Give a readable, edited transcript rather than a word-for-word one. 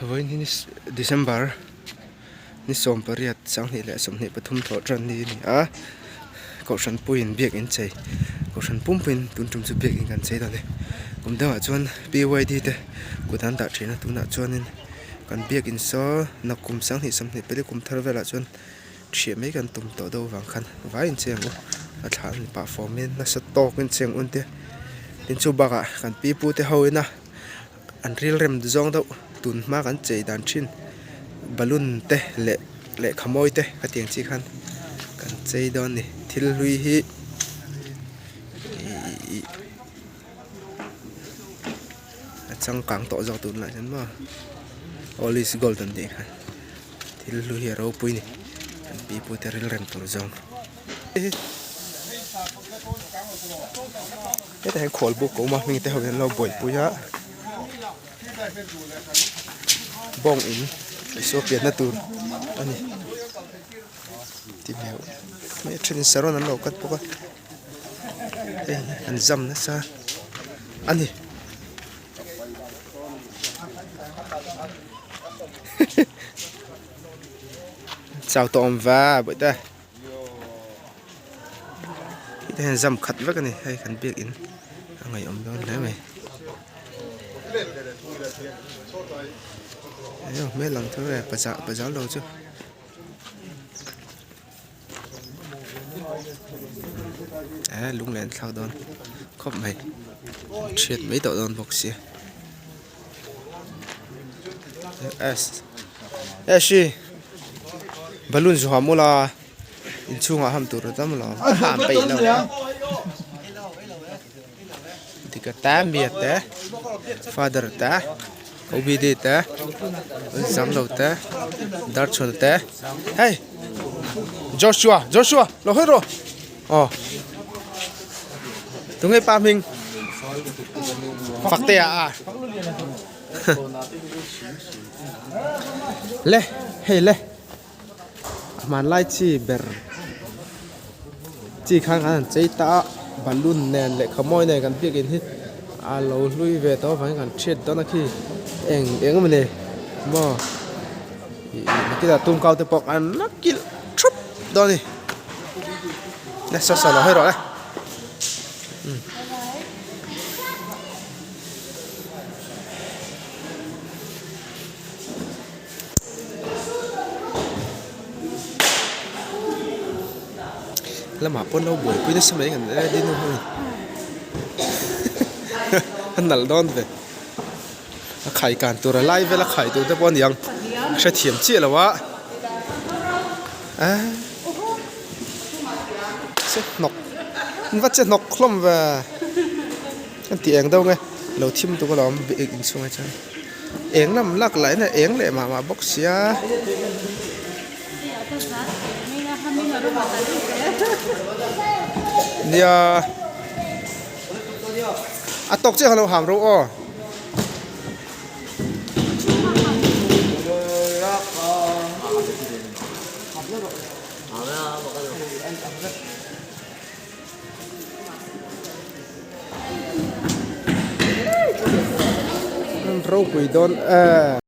Vawiin hi December ni 18 2023 thawh tan ni a ni a kohhran puiin biakin chei kohhran pumpuiin tun tum chu biakin kan chei dawn a ni kum dangah chuan PYD te kut an dah thin a tunah chuanin kan biakin saw nakum 2024 kum thar velah chuan Ṭhiah mai kan tum tawh deuh avang khan vai in cheng u a thlah an pah fawm in nasa tawk in cheng un te tin chu bakah kan pi pu te ho ina an ril rem zawng deuh tun hma kan chei dan thin balloon te leh lehkha mawi te khatiang chi khan kan chei dawn a ni thil hlui hi ihh a changkang tawh zawk tunlai hian maw all is gold an tih kha. Thil hlu hi a ropui ni kan pi pu te ril rem tur zawng. Hetah hian khawl buk a awm a hming te ho hian an lo buaipui a bawng in Isua pianna tur a ni tih hmel mai a thenin saron an lo cut bawk a hei an zam nasa a ni. Chau tawh awm va bawihte heta hian zam khat vek a ni hei kan biakin a ngaihawm dawn hle mai hmel lang tho e paza lo chu. Eh lunglen thlak dawn khawp mai chhiat mai tawh dawn bawk sia s s hi balloon zu ham ula inchhungah ham tur a tam lo a ham peih lo tika ta mia te father te obd te zam lo te darchhun te hei Joshua Joshua lo hawi rawh aw tunge pa hming Faktea a le hei le. A hmanlai chi ber chi khan kan han chei ta a balloon nen lehkha mawi nen kan biakin hi a lo hlui ve tawh avangin kan hriat dawn a khi eng eng emaw ni maw ih nakinah tumkau te pawh an la kilh thup dawn a ni le saw saw lo hawi rawh le. Lamah pawh lo buaipui nasa mai kan e ding ho hi a nalh dawn ve a khai kan tur a lai vel a khai tur te pawh a ni ang a hrethiam chiah lo a a che hnawk an va che hnawk hlawm ve an tih eng deuh nge lo thim tuk alawm inchhungah chuan. Eng lam lak lah in a eng leh mah mah bawk sia. Nia a tawk chiah kha lo ham ro aw. Ropui dawn e.